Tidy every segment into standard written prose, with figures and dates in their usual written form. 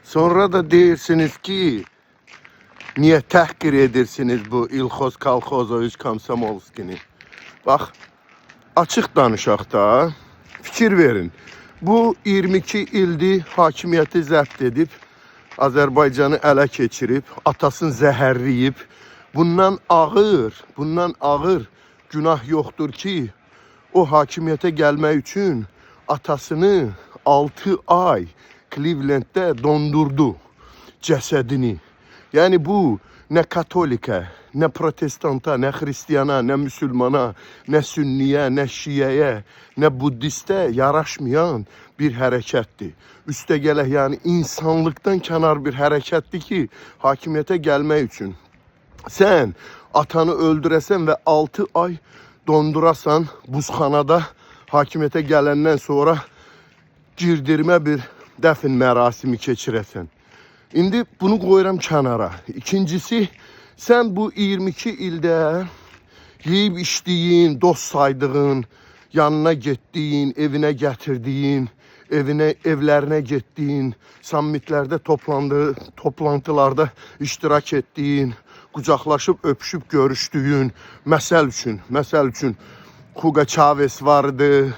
Sonra da deyirsiniz ki, niyə təhqir edirsiniz bu İlxoz Kolxozoviç Komsomolskini? Bax, açıq danışaq da, fikir verin. Bu 22 ildir hakimiyyəti zəbt edib, Azərbaycanı ələ keçirib, atasını zəhərləyib. Bundan ağır günah yoxdur ki, o hakimiyyətə gəlmək üçün atasını 6 ay Cleveland'də dondurdu cəsədini. Yəni bu nə katolikə, nə protestanta, nə xristiyana, nə müsəlmana, nə sünniyə, nə şiəyə, nə buddistə yaraşmayan bir hərəkətdir. Üstə gələk, yəni insanlıqdan kənar bir hərəkətdir ki, hakimiyyətə gəlmək üçün sən atanı öldürəsən və 6 ay dondurasan buzxanada, hakimiyyətə gələndən sonra girdirmə bir dəfn mərasimi keçirəsən. İndi bunu qoyuram kənara. İkincisi, sən bu 22 ildə yeyib içdiyin, dost saydığın, yanına getdiyin, evinə gətirdiyin, evinə, evlərinə getdiyin, sammitlərdə toplantılarda iştirak etdiyin, qucaqlaşıb öpüşüb görüşdüyün, məsəl üçün Hugo Chavez vardı,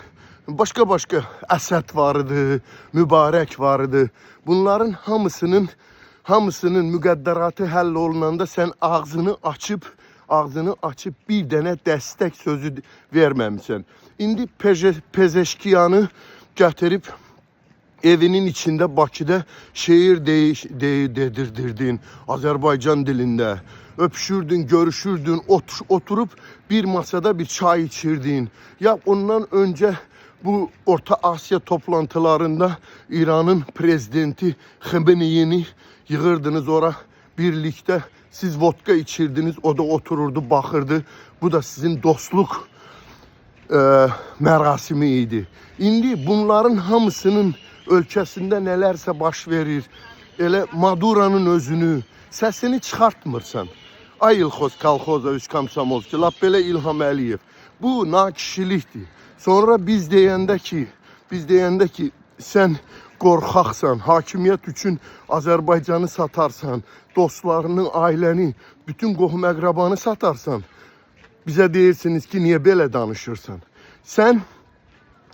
başqa-başqa Əsəd vardı, Mübarək vardı. Bunların hamısının müqəddəratı həll olunanda sən ağzını açıb bir dənə dəstək sözü verməmisən. İndi Pezeşkiyanı gətirib evinin içində Bakıda şeir deyiş, dey, dedirdirdin Azərbaycan dilində. Öpüşürdün, görüşürdün, oturup bir masada bir çay içirdin. Ya ondan öncə bu Orta Asiya toplantılarında İranın prezidenti Xameneyini yığırdınız ora birlikte. Siz vodka içirdiniz, o da otururdu, baxırdı. Bu da sizin dostluq mərasimi idi. İndi bunların hamısının ölkəsində nələrsə baş verir. Elə Maduranın özünü səsini çıxartmırsan. Ay İlxoz Kolxozoviç Komsomolski, lap belə İlham Əliyev. Bu nakişilikdir. Sonra biz deyəndə ki, sən qorxaqsan, hakimiyyət üçün Azərbaycanı satarsan, dostlarını, ailəni, bütün qohum-əqrabanı satarsan. Bizə deyirsiniz ki, niyə belə danışırsan? Sən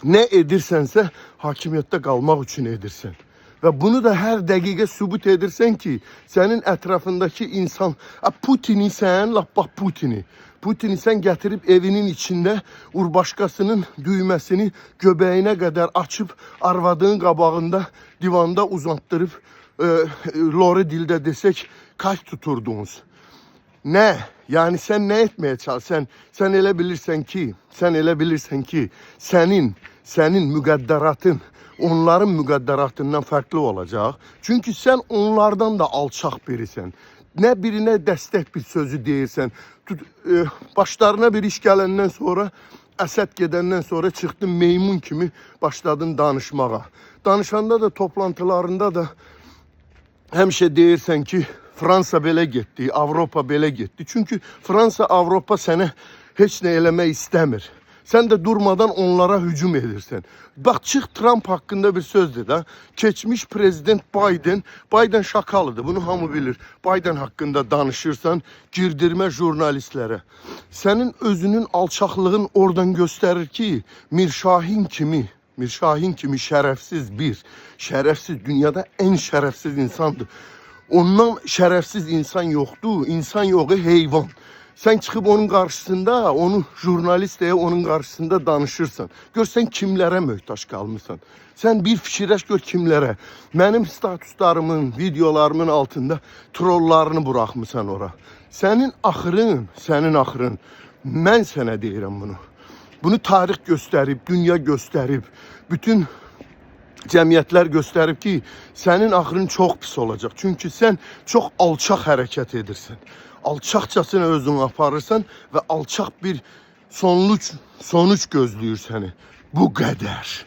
nə edirsənsə hakimiyyətdə qalmaq üçün edirsən. Və bunu da hər dəqiqə sübut edirsən ki, sənin ətrafındakı insan, a, Putini sən, lap bax Putini. Putini sən gətirib evinin içində urbaşkasının düyməsini göbəyinə qədər açıb arvadının qabağında divanda uzatdırıb, lori dildə desək, kayf tuturdunuz. Nə? Yəni sən nə etməyə çalışsan? Sən elə bilirsən ki, sənin müqəddəratın onların müqəddəratından fərqli olacaq. Çünki sən onlardan da alçaq birisən. Nə birinə dəstək bir sözü deyirsən. Tut, başlarına bir iş gələndən sonra, Əsəd gedəndən sonra çıxdın meymun kimi başladın danışmağa. Danışanda da, toplantılarında da həmişə deyirsən ki, Fransa belə getdi, Avropa belə getdi. Çünki Fransa, Avropa sənə heç nə eləmək istəmir. Sən də durmadan onlara hücum edirsən. Bax, çıx Trump haqqında bir söz de da. Keçmiş prezident Biden, Biden şakalıdır. Bunu hamı bilir. Biden haqqında danışırsan girdirmə jurnalistlərə. Sənin özünün alçaqlığın oradan göstərir ki, Mirşahin kimi şərəfsiz bir, şərəfsiz, dünyada ən şərəfsiz insandır. Ondan şərəfsiz insan yoxdur. İnsan yox, heyvan. Sən çıxıb onun qarşısında, onu jurnalist deyə onun qarşısında danışırsan. Gör sən kimlərə möhtac qalmısan. Sən bir fikirləş gör kimlərə. Mənim statuslarımın, videolarımın altında trollarını buraxmısan ora. Sənin axırın, sənin axırın. Mən sənə deyirəm bunu. Bunu tarix göstərib, dünya göstərib, bütün cəmiyyətlər göstərib ki, sənin axırın çox pis olacaq. Çünki sən çox alçaq hərəkət edirsən. Alçaqcasına özünü aparırsan və alçaq bir sonuc gözləyir səni. Bu qədər.